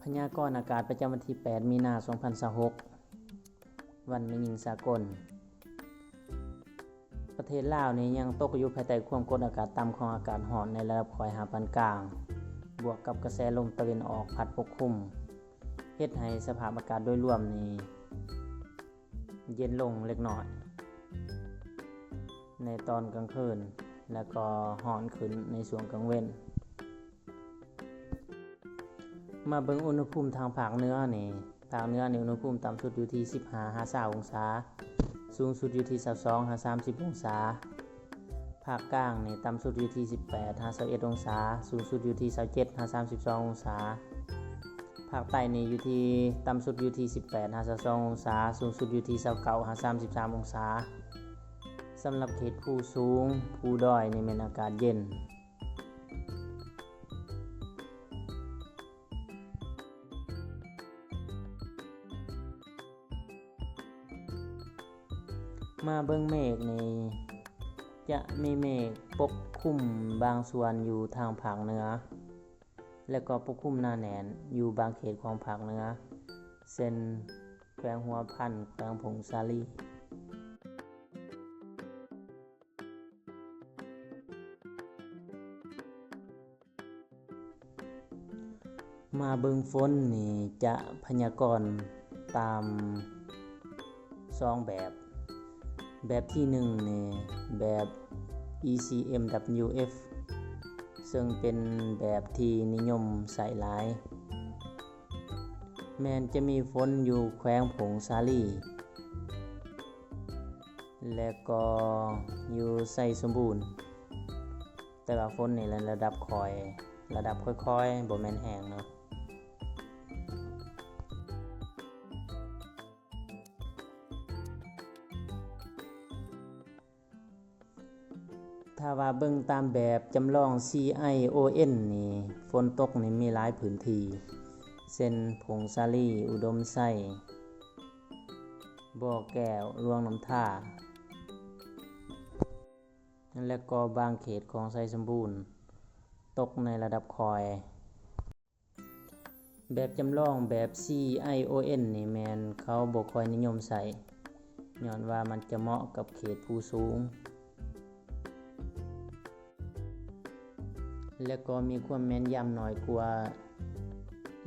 ພະຍາກອນອາກາດປະຈຳວັນທີແປດ ມີນາ ສອງພັນຊາວຫົກ ວັນແມ່ຍິງສາກົນ. ປະເທດລາວນີ້ຍັງຕົກຢູ່ພາຍໃຕ້ຄວາມກົດອາກາດຕ່ຳຂອງອາກາດຮ້ອນໃນລະດັບຄ່ອຍຫາປານກາງ, ບວກກັບກະແສລົມຕາເວັນອອກພັດປົກຄຸມ, ເຮັດໃຫ້ສະພາບອາກາດໂດຍລວມນີ້ເຢັນລົງເລັກນ້ອຍໃນຕອນກາງຄືນ ແລະກໍຮ້ອນຂຶ້ນໃນຊ່ວງກາງເວັນ. ມາເບິ່ງອຸນຫະພູມທາງພາກເໜືອນີ້, ພາກເໜືອນີ້ອຸນຫະພູມຕ່ຳສຸດຢູ່ທີ່ສິບຫ້າຫາຊາວອົງສາ, ສູງສຸດຢູ່ທີ່ຊາວສອງຫາສາມສິບອົງສາ. ພາກກາງນີ້ຕ່ຳສຸດຢູ່ທີ່ສິບແປດຫາຊາວເອັດອົງສາ, ສູງສຸດຢູ່ທີ່ຊາວເຈັດຫາສາມສິບສອງອົງສາ. ພາກໃຕ້ນີ້ຢູ່ທີ່ ຕ່ຳສຸດຢູ່ທີ່ສິບແປດຫາຊາວສອງອົງສາ, ສູງສຸດຢູ່ທີ່ຊາວເກົ້າຫາສາມສິບສາມອົງສາ. ສຳລັບເຂດພູສູງ, ພູດອຍນີ້ແມ່ນອາກາດເຢັນ. ມາເບິ່ງເມກນີ້, ຈະມີເມກປົກຄຸມບາງສ່ວນຢູ່ທາງພາກເໜືອ ແລະກໍປົກຄຸມໜາແໜ້ນຢູ່ບາງເຂດຂອງພາກເໜືອ ເຊັ່ນ ແຂວງຫົວພັນ, ແຂວງຜົ້ງສາລີ. ມາເບິ່ງຝົນນີ້ ຈະພະຍາກອນຕາມສອງແບບ. ແບບທີໜຶ່ງນີ້ ແບບ ECMWF ເຊິ່ງເປັນແບບທີ່ນິຍົມໃຊ້ຫຼາຍ ແມ່ນຈະມີຝົນຢູ່ແຂວງຜົ້ງສາລີ ແລະກໍຢູ່ໄຊສົມບູນ, ແຕ່ວ່າຝົນນີ້ລະດັບຄ່ອຍ, ລະດັບຄ່ອຍໆ ບໍ່ແມ່ນແຮງເນາະ. ຖ້າວ່າເບິ່ງຕາມແບບຈຳລອງ CION ນີ້, ຝົນຕົກນີ້ມີຫຼາຍພື້ນທີ່ ເຊັ່ນ ຜົ້ງສາລີ, ອຸດົມໄຊ, ບໍ່ແກ້ວ, ຫຼວງນ້ຳທາ ແລະກໍບາງເຂດຂອງໄຊສົມບູນ ຕົກໃນລະດັບຄ່ອຍ. ແບບຈຳລອງແບບ CION ນີ້ແມ່ນເຂົາບໍ່ຄ່ອຍນິຍົມໃຊ້ ຍ້ອນວ່າມັນຈະເໝາະກັບເຂດພູສູງ ແລະກໍມີຄວາມແມ່ນຢຳໜ້ອຍກວ່າ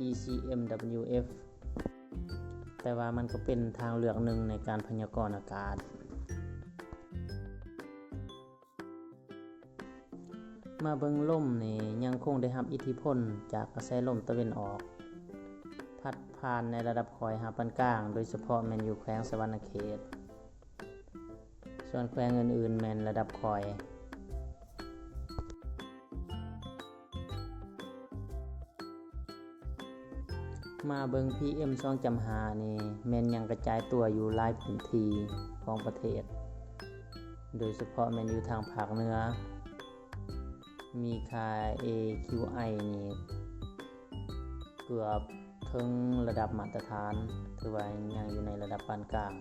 ECMWF ແຕ່ວ່າມັນກໍເປັນທາງເລືອກໜຶ່ງໃນການພະຍາກອນອາກາດ. ມາເບິ່ງລົມນີ້ ຍັງຄົງໄດ້ຮັບອິດທິພົນຈາກກະແສລົມຕາເວັນອອກ ພັດຜ່ານໃນລະດັບຄ່ອຍຫາປານກາງ, ໂດຍສະເພາະແມ່ນຢູ່ແຂວງສະຫວັນນະເຂດ, ສ່ວນແຂວງອື່ນໆແມ່ນລະດັບຄ່ອຍ. ມາເບິ່ງ PM ສອງຈຸດຫ້າ ນີ້ ແມ່ນຍັງກະຈາຍຕົວຢູ່ຫຼາຍພື້ນທີ່ຂອງປະເທດ, ໂດຍສະເພາະແມ່ນຢູ່ທາງພາກເໜືອ, ມີຄ່າ AQI ນີ້ເກືອບເຖິງລະດັບມາດຕະຖານ, ຖືວ່າຍັງຢູ່ໃນລະດັບປານກາງ.